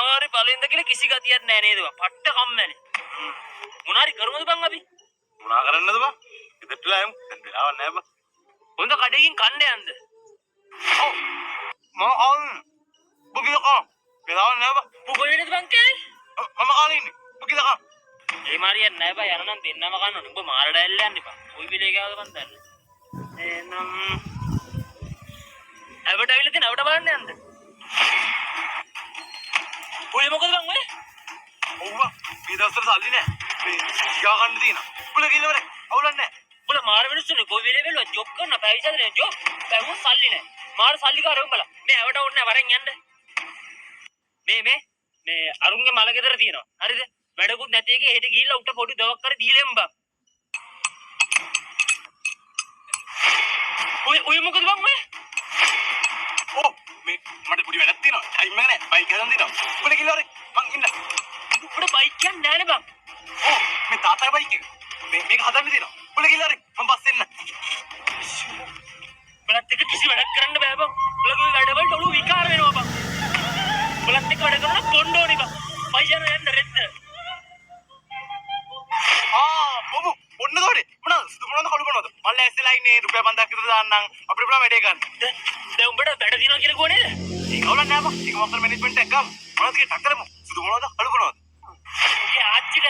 මොනවාරි බලෙන්ද කියලා කිසි ගතියක් නෑ නේද බං? පට්ට කම්මැලි. මොනාරි කරමුද බං අපි? මොනා කරන්නද බං? ගෙදරට වෙලා යමු. දැන් වෙලාවක් නෑ බං. හොඳ කඩේකින් කන්න යන්න. ඔව්. මම කවුද? උඹ කියලා කා. වෙලාවක් නෑ බං. උඹ කොයි වෙලේද බං කෑවේ? මම කාලේ ඉන්නේ. උඹ කියලා කා. ඒ මාරියක් නෑ බං, යන නම් දෙන්නම කන්න ඕනේ. උඹ මාර ඩයල් යන්න එපා. කොයි වෙලේ ගාවද බං දන්නේ. එහෙනම් ඇවට ඇවිල්ලා තියෙන ඇවට බලන්න යන්න. ඔය මොකද බං ඔය? ඔව් බං. මේ දවස්වල සල්ලි නෑ. මේ ගා ගන්න තියෙනවා. උඹලා කියලා ඉවරයි. අවුලක් නෑ. උඹලා මාර මිනිස්සුනේ. කොයි වෙලේ වෙලුවත් ජොබ් කරන පැය 24 ජොබ්. පැවුම් සල්ලි නෑ. මාර සල්ලිකාරයෝ උඹලා. මේ ඇවට ඕනේ නෑ, වරෙන් යන්න. මේ මේ මේ අරුන්ගේ මල ගෙදර තියෙනවා. හරිද? වැඩකුත් නැති එකේ හෙට ගිහිල්ලා උට පොඩි දවක් කර දීලා එමු බං. ඔය ඔය මොකද බං ඔය? ඔව් මේ මට පොඩි වැඩක් තියෙනවා. ටයිම් එක නෑ. බයික් හදන්න තියෙනවා. උඹලා කියලා ඉවරයි. මං ඉන්න. උඹට බයික් එකක් නෑනේ බං. ඔව් මේ තාත්තගේ බයික් එක. මේ මේක හදන්න තියෙනවා. උඹලා කියලා ඉවරයි. මං පස්සේ එන්න. උඹලත් එක්ක කිසි වැඩක් කරන්න බෑ බං. උඹලගේ ඔය වැඩවලට ඔළුව විකාර වෙනවා බං. උඹලත් එක්ක වැඩ කරනවා බොන්න ඕනේ බං. පයින් යන්න රෙද්ද. ආ බොමු ඔන්න තෝරේ. මොනවද? සුදු මොනවද කළු මොනවද? මං ලෑස්තිලා ඉන්නේ. රුපියල් 5000ක් විතර දාන්නම්. අපිට පුළුවන් වැඩේ ගන්න. දැන් උඹට වැඩ තියෙනවා කියලා කිව්ව නේද? ඒක අවුලක් නෑ බං. ඒක මොකක්ද මැනේජ්මන්ට් එකක් ගමු. මොනවද කිය ටක් කරමු. සුදු මොනවද කළු මොනවද? උගේ ආච්චිට